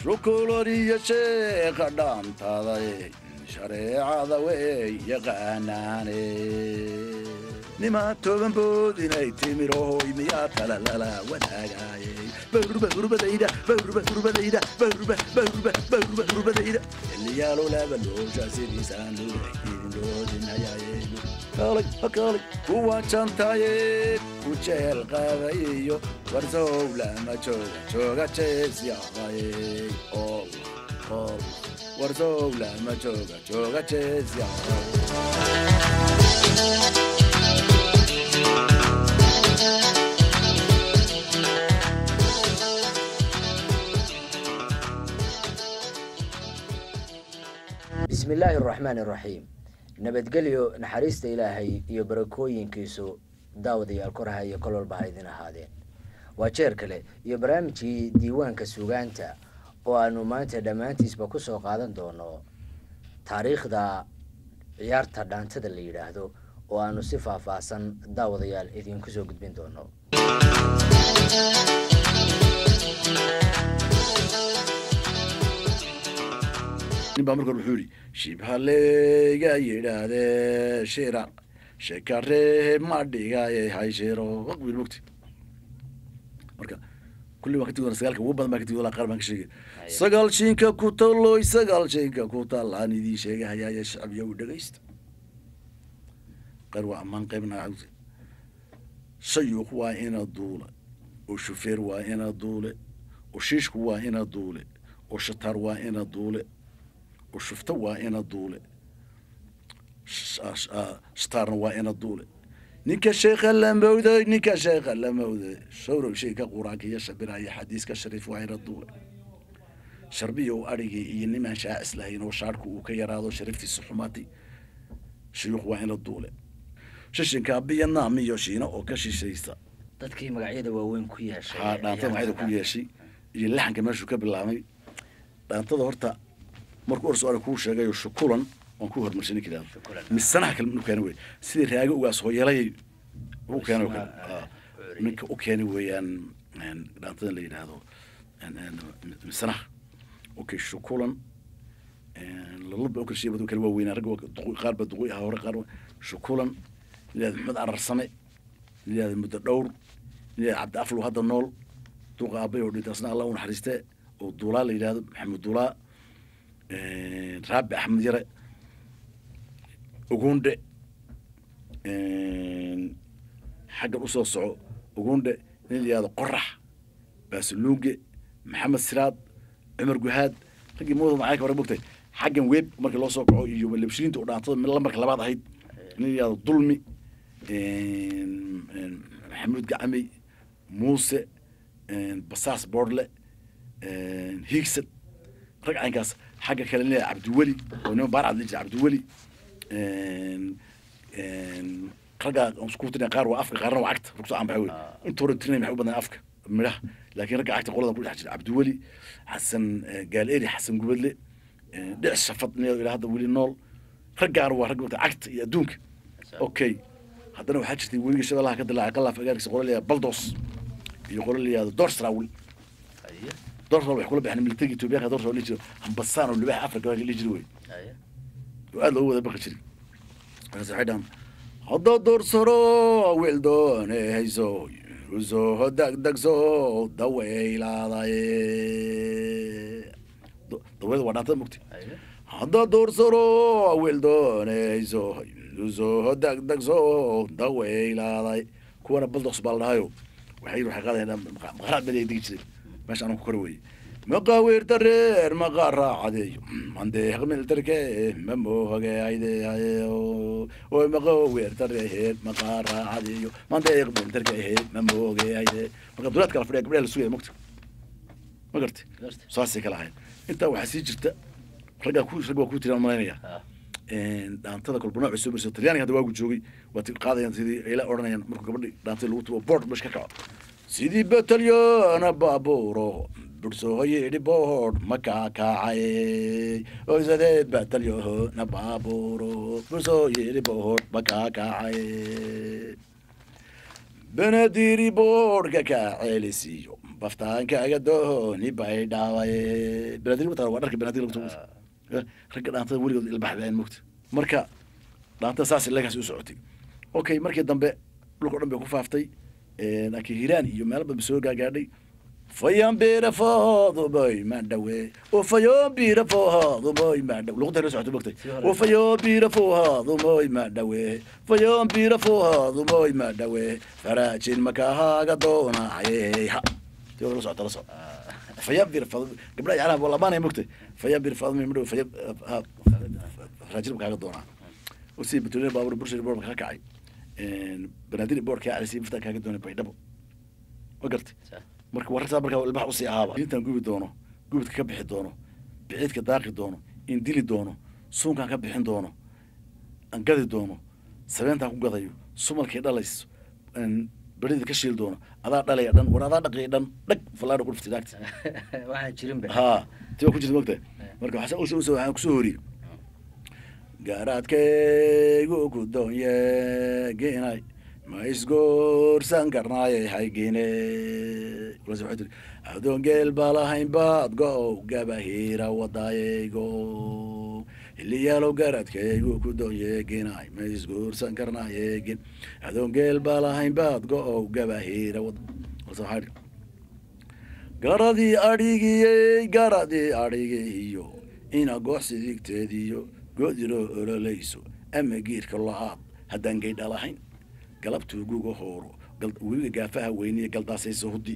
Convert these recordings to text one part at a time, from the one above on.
Shukuloriya sheekha dhaantada shareecada wey yaqaanaane nimaa toban bood inay timirohoy miyaa talalala wadaagaayey bawrba hurbadayda bawrba hurbadayda bawrba bawrba bawrba hurbadayda xilliyaalo laba loosha sidiisaan lugayidin loodinayaaye kaalay hakaalay kuwa jantaaye ku jeel qaadayiyo warsow lama jooga jooga jees yaaqayey ol ol warsow lama jooga jooga jees yaaqay. Bismi illaahi araxmaan iraxiim. Nabadgelyo, naxariista Ilaahay iyo barakooyinkiisu daawadayaal koraha iyo kololba ha idin ahaadeen. Waa jeer kale iyo barnaamijkii Diiwaanka Suugaanta oo aanu maanta dhammaantiisba kusoo qaadan doono taariikhda ciyaarta dhaantada la yidhaahdo, oo aanu si faahfaahsan daawadayaal idinku soo gudbin doono. Nin baa marka hore wuxuu yidhi shibhaleega yidhaahdee shira shekaree ma dhigaye hay shiro wiil mogti. Marka kulli waan ka tegi doonaa, sagaalka ugu badan baan ka tegi doonaa, qaar baan ka sheegay. Sagaal shiinka ku taloy, sagaal shiinka ku talaan idiin sheegahayaaye shacbiya u dhegaysta. Qaar waa ammaan, qaybna shayuuq waa ina duule oo shufeer waa ina duule oo shiishku waa ina duule oo shataar waa ina duule oo shufto waa ina duule, shataarna waa ina duule. Ninka sheekha la mawday, ninka sheekha la mawday, shawrow sheeka qur-aanka iyo shabiraya xadiiska shariif waa ina duule. Sharbiyow adhigii iyo nimaan shaacis lahayn oo shaadhku uu ka yaraado sharaftiisa xumaatay, shuyuuq waa ina duule. Shishinka Vietnam iyo Shiina oo ka shishaysa. Dadkii magacyada waaweyn ku yeeshay haa, dhaantada magacyada ku yeeshay iyo laxanka meeshuu ka bilaabmay dhaantada. Horta markuu orso arag kuu sheegayo shukulan waan ku hormarshay ninka yidhahdo Shukulan. Misanaha kale nu keenay wey sidii raage ugaas hooyeelayay u keenay oo kale. Ninka u keenay weeyaan dhaantada la yidhaahdo misanaha. Okay, shukulan lalaba u kala sheegay kala waaweynaa ragga qaar baa duqoy ahaa hore, qaar shukulan nin yidhahdo Maxamed Ararsame, nin yidhahdo Muddo Dhowr, nin yidhahdo Cabdi Aflow hadda nool, duqa aabay oo dhintay asna Allah u naxariiste, oo Duulaa la yidhahdo, Maxamed Duulaa, Raabi Axmed Yare, Ugundhe xaggan usoo soco, Ugundhe nin la yidhahdo Qorax Baasuluuge, Maxamed Siraad, Cumar Guhaad, raggii mooda macaanka hore mogtay. Xaggan weeb markii loo soo kaco iyo lebshiinta oo dhaantada lambarka labaad ahayd, nin la yidhahdo Dulmi, Maxamuud Gacamey, Muuse Basaas, Boordle Hiigsad, rag caynkaas. Xagga kale nin la yidhahdo Cabdiweli oo niman Baarcad la jira, Cabdiweli. Ragga aan isku tirinay qaar waa afka, qaarna waa cagta rugso aan baxay wey. Inta hore tirinay maxay u badnaa afka midhaha, laakiin ragga cagta qoladan ku dhex jira Cabdiweli Xasan, Gaal Eri, Xasan Gubadle, Dhic Shafad nin ilaa hadda weli nool. Raggaan waa ragga marka cagta iyo adduunka. Okay, haddana waxaa jirtay weliga Shabeellaha ka dilaacay Qalaaf agaarkiisa qola la yihahdo Baldos iyo qola la yihahdo Doorsraawil. Doorsraawil waxay kula baxeen militariga Etoobiyaanka. Doorsraawil dhihi jiro hambasaan oo libaaxa Afrika waa dhihi jiri wey oo aad loogu wada baqi jiray. Markaas waxay dhahaan hadda doorsaro wiil doonayso usoo degdegso daweylaadaye. Daweyda waa dhaantada mugti. Hadda doorsaro wiil doonayso usoo degdegso daweylaaday. Kuwana Baldoks baa la dhahayo waxay qaadayaan maqaraad baa degi jiray meesha anuu ku kori weye. Maqaawiirta reer maqaaraacadeeyo mandeeq miltarke mamohagaydehayo oy maqaawiirta reer maqaaraacadeeyo mandeeq miltarke mamoogayde. Marka duleedka la fadhiya gabdhaha la sugaya mogta, ma garti? Saasay kala ahayd. Intaa waxaa sii jirta raggaa ku rag waa ku tiraan malaynaya dhaantada kolba nooc soo marso. Talyaaniga hadda waagu joogay waa ti qaadayaan sidii ayla odhanayaan markuu gabadhi dhaantada lagu tubo board meesha ka kaco sidii batalyana baabuuro. Bursooyidhi boodh ma kaakacay oysadeed batalyoho na baabuuro bursooyidhi boodh ma kaakacay Benadiri boodhka ka celisiyo baftaankaaga dooni bay dhaaway. Benadiri mataa waa dharka benadiri lagu tumo ragga dhaantada weligood ilbaxdeen mugta. Marka dhaantada saas ilagaas u socotay. Okay, markii dambe dhulka o dhan bay ku faaftay, laakiin Hiiraan iyo meelo badan soo gaagaadhay. Fayambirafoodubay madhawe ufayambirafoodubay madhawe luqada la socoto mogtay. Ufayambirafoodubay madhawe fayambirafoodubay madhawe faraajin makahaaga doonaaye ha tii hore la socota la soco fayambir gabdhaha yacnaa waa lamaanaya mogtay. Fayambir faadumay madhawe faya faraajin makaaga doonaa usii batulina baabuur burshir boor ka kacay Banaadir boor ka calisay muftaa kaaga doonay Baydhabo ma gartay. Marka warartaa markaa ilbax usii ahaaba intaan gubi doono gubidka ka bixi doono biciidka daaqi doono indili doono suunkaan ka bixin doono aan gadi doono sabeentaan ku gadayo sumalkay dhalayso berida ka shiil doono adaa dhalaya dhan war adaa dhaqaya dhan dhag fallaadha ku dhuftay naagta. Waxaan jirin ba ha tii waa ku jirta mogtahay. Marka waxaa usoo usoo waxaan kusoo horiyey garaadkaygu ku doonye ginay ma isgoorsan karnaaye haygine. Walaas waxay tiri adoon geel baa lahayn baad go-ow gabahiira wadaayaygo iliyaalow garadkaygu ku doonye ginay ma isgoorsan karnaaye gin adoon geel baa lahayn baad go-ow gabahiira wad. Walaas waxaa tiri garadii adhigiyey garadii adhigiiyo ina goox sidigteediyo godiro ololayso ama giirka lo-aad haddaan gaydha lahayn galabtuu guga hooro webiga gaafaha weyniya galdaasayso hudi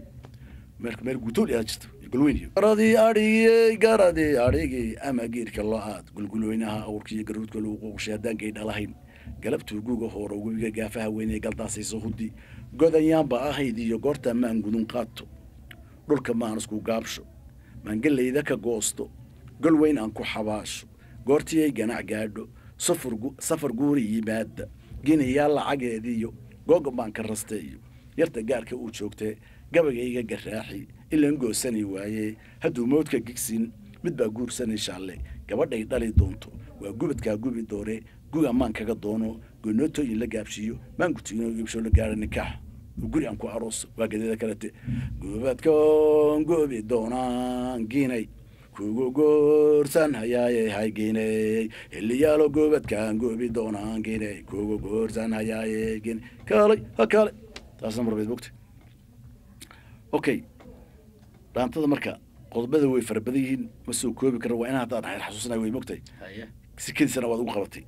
meel meel guutool yaa jirto golweyn iyo garadii adhigiyey garadii adhigii ama giirka lo-aad gulgulweynaha awrkiiyo garuudka lagu quuqshay haddaan gaydha lahayn galabtuu guga hooro webiga gaafaha weyniya galdaasayso hudi godanyaanba ahayd iyo goorta maan gudun qaato dhulka maan isku gaabsho maangelayda ka goosto gol weyn aan ku xabaasho goortiyay ganac gaadho safar guuri yimaada ginayaa lacageediiyo googa baan ka rastay iyo yarta gaarka uu joogtee gabayga garaaxi ilan goosani waaye hadduu moodka gigsin mid baa guursanay shaalle gabadhay dhali doonto waa gubadkaa gubi doore guga maan kaga doono gonootooyin la gaabshiiyo maangutiino gibsho la gaadha nikaax guri aan ku arooso waa gadeeda kalete gubadkoon gubi doonaan ginay kugu goorsan hayaaye hayginey hiliyaalo gubadkaan gubi doonaan ginay kugu goorsan hayaaye gin kaalay ha kaalay taasna marbeed bogta. Okay, dhaantada marka qodobada way fara badan yihiin ma soo koobi karo waa inaan hadda aan xasuusanayo way mogtahay. Haye. Sikadiisana waad ugu qabatay.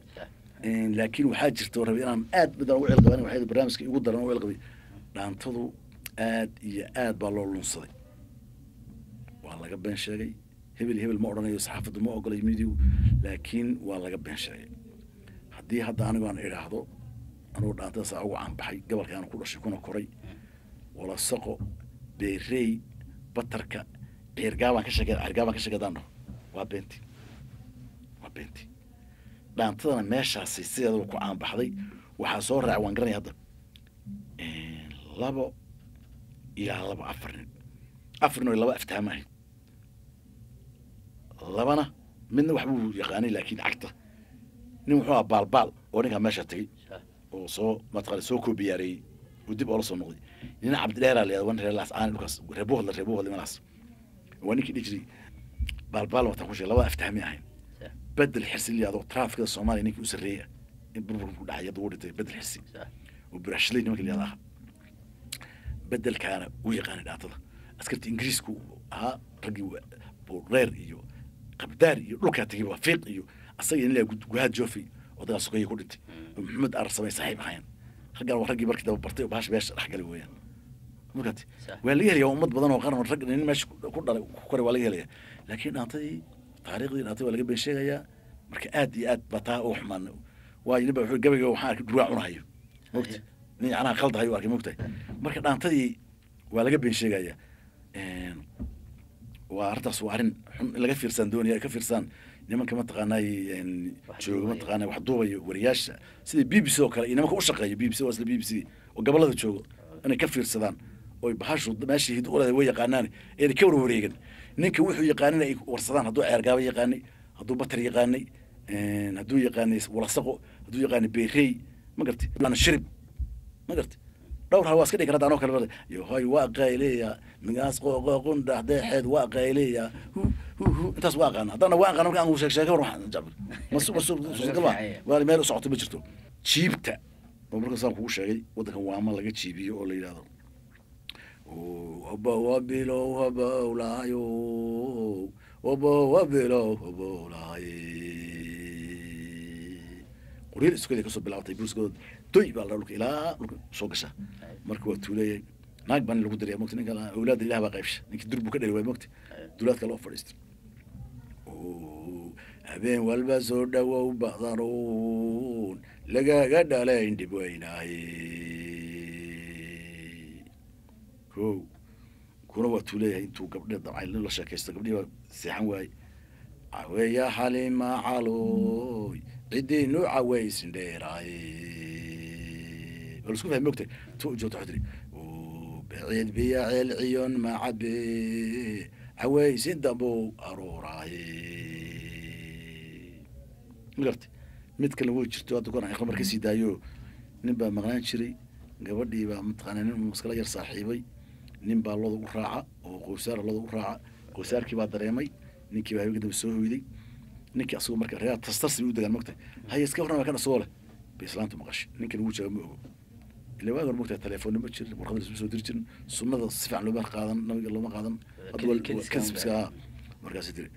Laakiin waxaa jirta oo rabay inaan aad midaan ugu cilqabay waxay barnaamijka igu daran ugu cilqabay dhaantadu aad iyo aad baa loo lunsaday waa laga been sheegay hebel hebel ma odhanayo saxaafaddu ma ogolay midigu laakiin waa laga been sheegay. Haddii hadda anigu aan idhaahdo anugu dhaantada saa ugu caanbaxay gobolka aan ku dhashay kuna koray walasaqo beerey batarka ceergaabaan ka sheekay ceergaabaan ka sheekay dhaho waa beenti waa beenti. Dhaantadana meeshaasi sideedaba ku caanbaxday waxaa soo raacay waan garanaya hadda labo ilaa labo afar nin afar nin oo laba aftaama ahayd labana midna waxbuu yaqaanay laakiin cagta nin wuxuu ahaa baalbaal oo ninkaa meesha tegey oo soo mataqaana soo koobiyaareeyey oo dib oola soo noqday nina Cabdidheeraa la yihahdo wan reer Laas Caani dhulkaas reer Buuhodla reer Buuhodla meelahaas waa ninkii dhihi jiray baalbaal wataan ku sheegay labada aftahmi ahayn. Bedel Xirsi la yihahdo traafikada Soomaaliya ninkii u sarreeya in burburka ku dhacay hadda wuu dhintay Bedel Xirsi oo burashley nimanka la yihahdo ahaa bedelkaana wuu yaqaanay dhaatada askarta Ingiriisku ahaa raggii Buurdheer iyo Qabdaar iyo dhulkaa tegey waa Fiiq iyo asaga in la Guhaad Joofi oo dagaal sokeeye ku dhintay oo Maxamed Arsamay saaxiib ahayn raggaan waa raggii markii daba bartay oo bahasha meesha dhex galay weeyaan markaati. Waa laga helayaa ummad badan oo qaran oo rag nin meesha ku dhalay ku koray waa laga helayaa laakiin dhaantadii taariikhdii dhaantadii waa laga been sheegayaa. Marka aad iyo aad baa taa uga xumaan waayo nin baa wuxuu gabayga waxaan arkay dhurwaa cunahayo mogta nin yacnaha qaldahayo arkay mogtahay. Marka dhaantadii waa laga been sheegayaa. Waa arrintaas waa arrin xun in laga fiirsaan doonaya ay ka fiirsaan nimanka mataqaanay Wax jooga duubaya. Mataqaanay wax duubaya wariyaasha sida BBC oo kale iyo nimanka u shaqeeya BBC waa isla BBC oo gobolada joogo inay ka fiirsadaan Oy bahashu meeshii hid u leedahay way yaqaanaan, ayna ka warwareegan. Ninka wuxuu yaqaanina ay warsadaan, hadduu ceergaaba yaqaanay, hadduu batar yaqaanay, hadduu yaqaanay walasaqo, hadduu yaqaanay beerey, ma gartay, shirib, ma gartay, dhowr hal waa iska dhigi karaa anoo kale. Yohoy waa qayleya migaas qooqoqun dhaxdeexeed waa qayleya hu hu hu, intaas waa aqaana. Haddana waa aqaana marka aan sheeg sheeke war waxaan jacbir ma waa meel u socoto ma jirto. Jiibta oo marka saan kugu sheegay waddankan waama laga jiibiyo oo la yidhahdo wabilow habowlaayo wabilow habowlaaye, qoryada iskooda kasoo bilaabatay buuskooda doy baa la dhulka ilaa dhulka soo gasha. Marka waa tuuleeyay naag baan lagu daraya mogta, ninka awlaadda ilaah baa qaybsha, ninkii dur buu ka dhali waay mogta, duulaadka loo fadhiistay. Habeen walba soo dhawow badanuun lagaga dhalayn dhib weynaaye. Ko kuna waa tuuleeyahay intuu gabdhe dabcay la sheekaysto, gabdhihii baa seexan waaye. Caweeya xalima calooy ciddii nu cawaysin dheeraaye, waa lasku fahmi mogtahay. Tu joogto waxay tiri baciid biya ceelciyon macabe cawaysin dambow arooraaye, ma gartay. Mid kale way jirto hadda goor aan ikhlamar kasii daayo. Nin baa maqnaan jiray, gabadhii baa mataqaanaa nin maskala yar saaxiibay, nin baa looda u raaca oo qowsaara looda u raaca. Qowsaarkii baa dareemay, ninkii baa habeenka dambe soo hoyday. Ninkii asagoo marka reer tastarsi bay u degaan mogtahay, haye iska warran kan asagoo leh bay islaantu maqashay. Ninkan wuu jooga ma ogo, ila waagan mogtahay telefoonna ma jirin, warqada isma soo diri jirin, sunnada si fiican looma qaadan, nabiga looma qaadan. Kasbiska markaasay tiri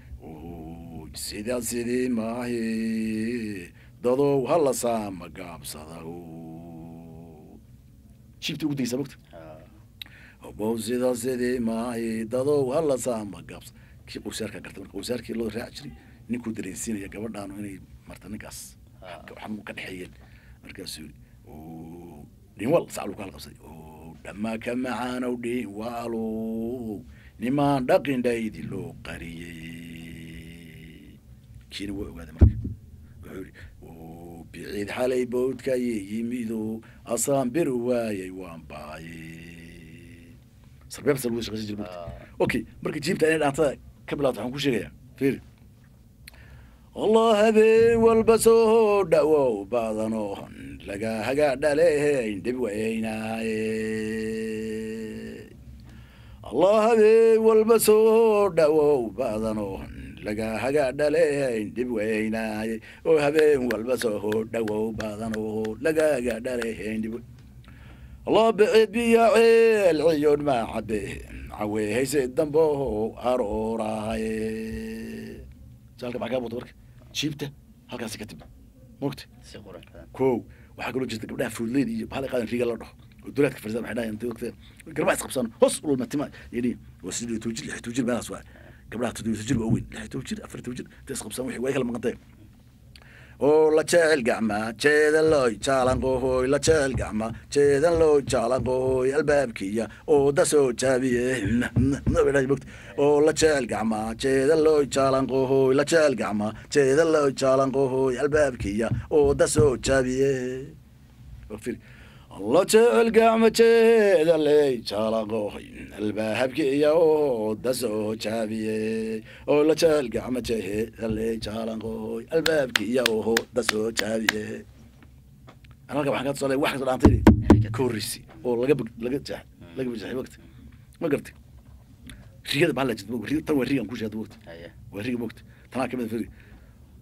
sidaa sidii maahi dadow hala saama gaabsada, jiibta ugu degeysaa mogta, obow sidaa sidii maahi dadow hala saama gaabsada. Kii qowsaarkaa gartay, marka qowsaarkii loo raaci jiray ninkuu dareensiinaya gabadhaanu inay marta ninkaas waxaan ka dhexeeyeen. Markaasuu yidhi dhinwal sac lagu kala qabsaday dhammaa ka macaanow dhinwaalow nimaan dhaqindhaydi loo qariyey. Kiina waa ogaaday, marka wuxuu yidhi biciid xalay bowdkaye yimido asaan bir waayay waan baayey. Sarbeebta lagu shaqaysan jiray mogta. Okay, marka jiibta inay dhaantada ka bilaato waxaan ku sheegayaa, fiiri: Allah habeen walba soo dhawow badano laga haga dhaleyn dhib weynaaye, Allah habeen walba soo dhawow badano laga haga dhaleyn dhib weynaaye, oo habeen walba soo dhawow badano laga haga dhaleyn dhib. Allah bicid biya ceel ciyoon ma cabe caweehayse dambo arooraaye. Saalka maxaa kaa muuqda marka? Jiibta halkaasi ka timid mogta ko. Waxaa kaloo jirta gabdhaha fuudleyda iyo bahal qaadan riiga la dhaho oo dulaadka fariisada maxay dhahayan intay waqti garbaha isqabsaan hoos ulma tima yidhi waa 18 jir, 16 jir meelahaas waa gabdhaha 17 jir waa weyn, 16 jir, 14 jir intay isqabsaan wixii way kala maqantay oo la jecel gacma jeedan looy jaalanqohoy, la jecel gacma jeedan looy jaalanqohoy albaabkiya oo da soo jaabiye, oo la jecel gacma jeedan looy jaalanqohoy, la jecel gacma jeedan looy jaalanqohoy albaabkiya oo da soo jaabiye. La jecel gacma jeedan ley jaalanqohoy albaabkiya oo da soo jaabiye, oo la jecel gacma jeedan ley jaalanqohoy albaabkiya oo da soo jaabiye. Ana halka waxaan ka tusaale wax kastoo dhaantay ka horreysay oo laga laga jeex laga jeexay waqti, ma gartay. Rigada baa la jirta, tan waa rigan ku sheegay waqti, waa riga mogta tanaa kamid firi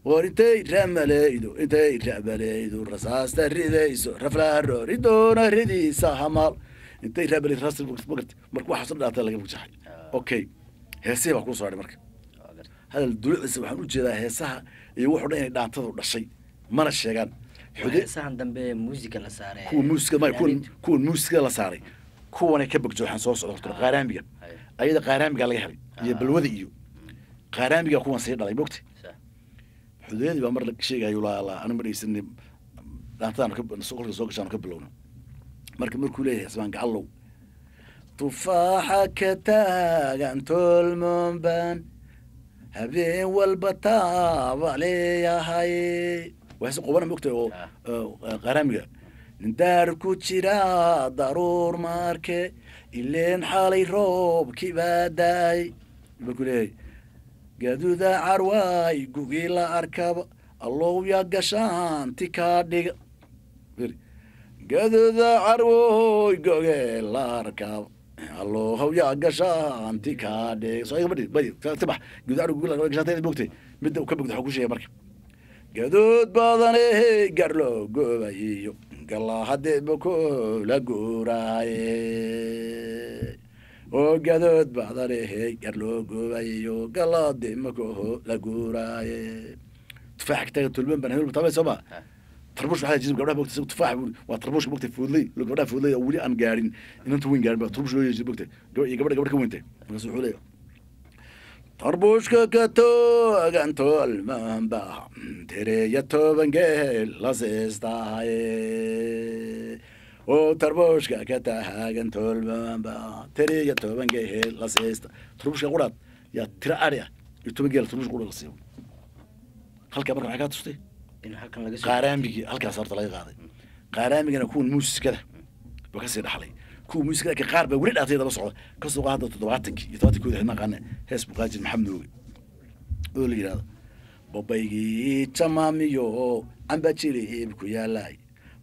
war intay ramalaydo, intay ramalaydo rasaasta ridayso raflaaro ridoona ridiisa hamaal, intay ramalaydo rasaasta, ma gartay. Marka waxaas dhaata laga bugjaxay. Okay, heesihii baa kuu soo hadhay. Marka hadal dulucdiisa waxaan u jeedaa heesaha iyo wuxuu dhan inay dhaantadu dhashay mana sheegaan heesahan dambe muusiga la saaray, kuwa muusiga may kuwan muusiga la saaray kuwanay ka bogjooxaan soo socda horta qaaraamiga, ayada qaaraamiga laga helay iyo balwada iyo qaaraamiga kuwan sii dhalay mogta. Xudeedii baa mar la sheegayo laa anu ma dhegeysanay dhaantaan kolka soo gashaan ka bilowno. Marka markuu leeyahay Cismaan Gacallow tufaaxa ka taagan tolmonban habeen walba taaba leeyahay, waa heese qubana mogtahay oo qaaraamiga Nin daar ku jira daruur maarke, ileen xalay roobkii baa daay, markuu leeyahay gaduuda carwaay gugii la arkaba, allow yaa gashaanti kaa dhiga. Fiiri. Gaduuda carwoy goge la arkaba, allow yaa gashaanti kaa dhiga. Soo iga badi tabax gaduuda carwoy goge la arkaba gashaanti bogtay, midda uu ka bogtay waxuu ku sheegay marka gaduud badane garlo gobayiyo gallahadeba la guuraaye, oo gadood badane garlo gobayiyo galladema la guuraaye. Tufaaxa kitaga tulban baan hebel taabay soo ma tarbuush waxaa jira gabdhaha bogtay, tufaax buuri waa tarbuushka bogtay foodley, gabdhaha foodley oo weli aan gaarin inanta weyn gaarin baa tarbuush loo yeeshay bogtay, iyo gabadha gabadh ka weyntay. Markaas wuxuu leeyahay tarbuushka ka toogan tolmanba tereya toban geel la seestaaye, oo tarbuushka ka taagan tolmanba tereya toban geel la seesta. Tarbuushka quraad yaa tira ari ah iyo 10 geel tarbuushka quraad la siiyo halkaa. Marka maxay kaa tustay? In halkan laga soo qaaraambigii halkaas horta laga qaaday, qaaraambigana kuwan muusikada ba kasii dhaxlay, kuwa muusikada ka qaar baa weli dhaatay daba socda. Kasoo qaada 70-kii iyo 70-koodi xidna qaane hees buu qaadi jiray Maxamed Nooge oo la yidhahdo babaygii jamaamiyo camba jiliib ku yaalaay,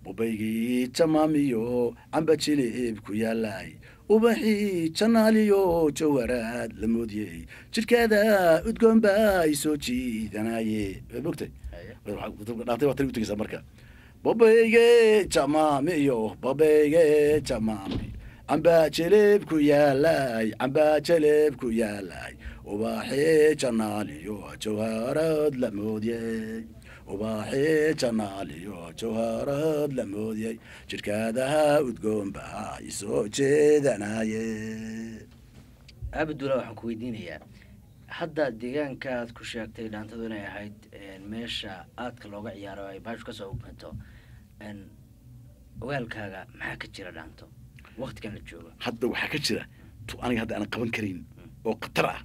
babaygii jamaamiyo camba jiliib ku yaalaay, ubaxii janaaliyo jawaraad la moodiyey, jidhkeeda udgoon baa i soo jiidanaye. Waad mogtay dhaantay waa tani u tegeysaa marka babayge jamaamiyo babayge jamaami camba jiliib ku yaalaay, camba jiliib ku yaalaay, ubaxii janaaliyo jawharad la moodiyey, ubaxii janaaliyo jawharad la moodiyey, jidhkaadaha udgoon baa i soo jeedanaye. Abdullah, waxaan ku weydiinayaa hadda deegaanka aad ku sheegtay dhaantadu inay ahayd meesha aadka looga ciyaaro ay baashu kasoo uganto, ogaalkaaga maxaa ka jira dhaanto waktigan la joogo? Hadda waxaa ka jira tu aniga hadda aanan qaban karin oo khatar ah,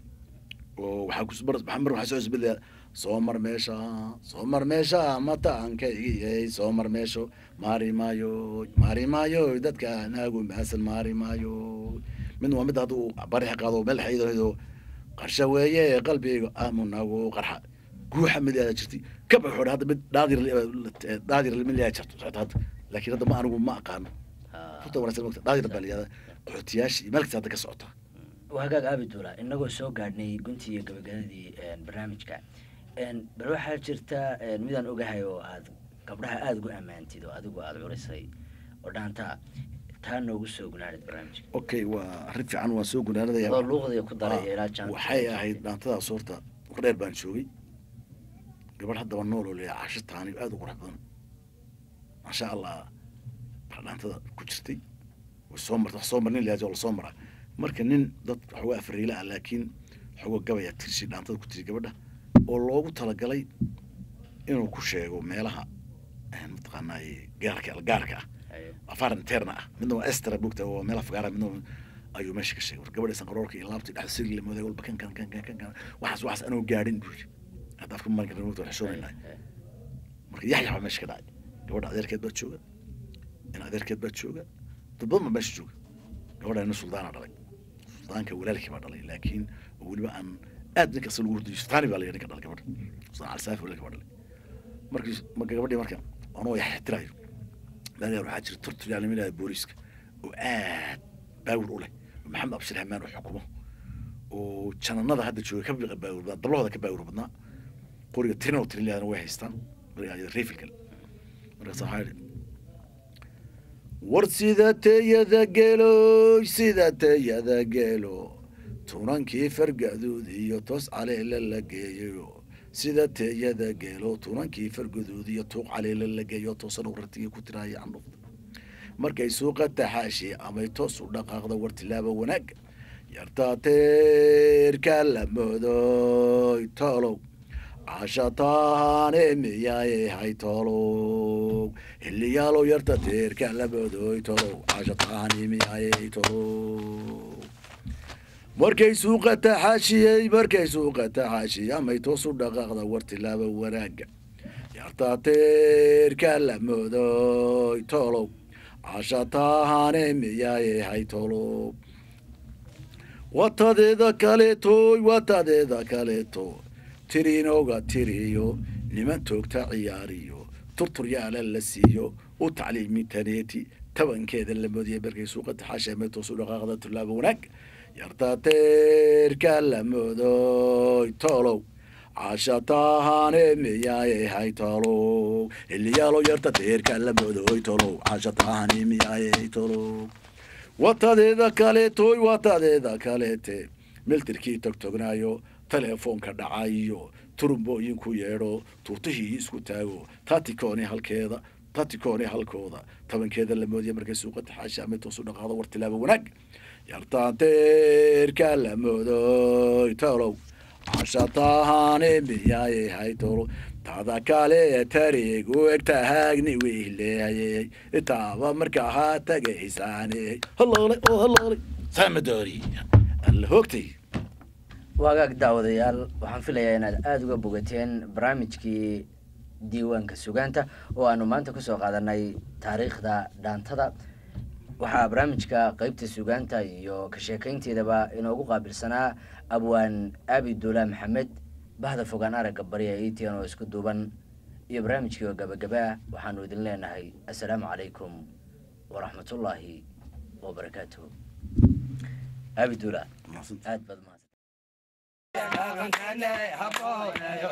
oo waxaa ku mar waxaa mar waxaa soo isbedela soo mar meesha, soo mar meesha mataankaygiyey, soo mar meesho maari maayo, maari maayo dadka naagu maasan maari maayo. Midna waa midda hadda uu barixa qaado meel xaydo qarsha weeye qalbiga amunagu qarxa guuxa mid ayaa jirtay ka baxo hadda mid dhaadir dhaadir mid ayaa jirto socota hadda, laakiin hadda ma anigu ma aqaano runta wanaagsan mogta dhaadir baa la yihahdaa qaxootiyaasha iyo meel kasta hadda ka socota. Waa hagaag Abidula, inagoo soo gaadhnay guntii iyo gabagabadii barnaamijka, bal waxaa jirta midaan ogahay oo aad gabdhaha aada ugu ammaantid oo adigu aada curisay oo dhaantaa taa noogu soo gunaanid barnaamijka. Okay, waa arrin fiican, waan soo gunaanadaya adoo luuqdii ku daray ilaa jaan. Waxay ahayd dhaantadaas horta dheer baan joogay gabadh haddaba nool oo leeyahay Casho Taani aada u qurux badan maasha Allah baa dhaantada ku jirtay, way soo martay wax soo mar nin lahaaj oo lasoo maraa. Marka nin dad waxoogaa afriila ah laakiin waxoogaa gabaya tirsi dhaantada ku tiri gabadha oo loogu talagalay inuu ku sheego meelaha mataqaanaa gaarka gaarka ah afaar interna ah, midna waa estra bogta oo meelaha fagaara, midna ayuu meesha ka sheegay. War gabadha isan qaroorka iyo laabta dhex sirli la mooday walba kan kan kan kan kan kan waxaas waxaas anoo gaadhin buu yidhi hadda afka marin karna mogta waxaan shoonaynaa. Marka Yaxyax baa meesha ka dhacay, gabadha adeerkeed baa jooga, in adeerkeed baa jooga, dad badan baa meesha jooga. Gabadha ina suldaana dhalay, suldaanka walaalkii baa dhalay, laakiin oo weliba aan aad ninka asal ugu hurdayo sultaani baa la yidhi ninka dhalay gabadha, Sultaan Cali Saafi walaalkii baa dhalay. Markii marka gabadhii marka anoo yaxyaxtirayo meel yar waxaa jira turturyaal niman booliiska oo aad baawir u leh oo Maxamed Abshir Hamaan uu xukumo oo jananada hadda jooga ka baawir badnaa, dablahooda ka baawir badnaa, qoriga tirin oo tirin leedana way haystaan marka reefilka. Markaas waxaa yidhi war sida teyada geloy, sida teyada gelo tunankii fargaduud iyo toos caleele la geeyayo, sida teyada geelo tunankii fargaduud iyo tuuq caleele la geeyo, toosan uu ratigii ku tiraaya candhufta markay suuqa taxaashi amay toos u dhaqaaqda, war tilaaba wanaagga yartaa teerka la moodoy tolow casha taane miyaaye hay tolow xiliyaalow yarta teerka la moodoy tolow casha taane miyaaye tolow markay suuqa taxaashiyey, markay suuqa taxaashiyey amay toos u dhaqaaqda, war tilaaba wanaagga yartaa teerka la moodoy tolow Cashatahane miyaaye haytolo. Watadeeda kaleetoy, watadeeda kaleeto, tiriinooga tiriyo niman toogta ciyaariyo turturyaala la siiyo u tacliimi taneeti tabankeeda la moodiyay markay suuqa taxaasha meetoosu dhaqaaqda tullaaba wanaag yartateerka la moodoy tolow. Cashatahane miyaaye haytolow iliyaalo yartateerka la moodoy tolow. Cashatahane miyaaye tolow. Watadeeda kaleetoy, watadeeda kaleete, miltirkii togtognaayo teleefoonka dhacayo turumbooyinku yeedho tuutihii isku taago tatikooni halkeeda tatikooni halkooda tabankeeda la moodiya markay suuqa taxaasha ama toosu dhaqaaqdo war tilaaba wanaag yartaanteerka la moodoy tolow. Cashatahane miyaaye haytolo. Tada kale tariig u egtahaagni wiileeyay itaaba markaa ha tagaysaane haloolay oo haloolay samadoori alla hoogtay. Waagaag daawadayaal, waxaan filayaa inaad aada uga bogateen barnaamijkii diiwaanka sugaanta oo aanu maanta kusoo qaadanay taariikhda dhaantada. Waxaa barnaamijka qeybta sugaanta iyo ka sheekeynteedaba inoogu qaabilsanaa abwaan Abi Duula Maxamed. Bahda fogaan aragga barya etn oo isku duuban iyo barnaamijkii oo gabagaba ah waxaanu idin leenahay assalaamu calaykum waraxmatullaahi wabarakaatuhu. Abi Duula, aad baad mahadsan. Dhaqankane haboonayo.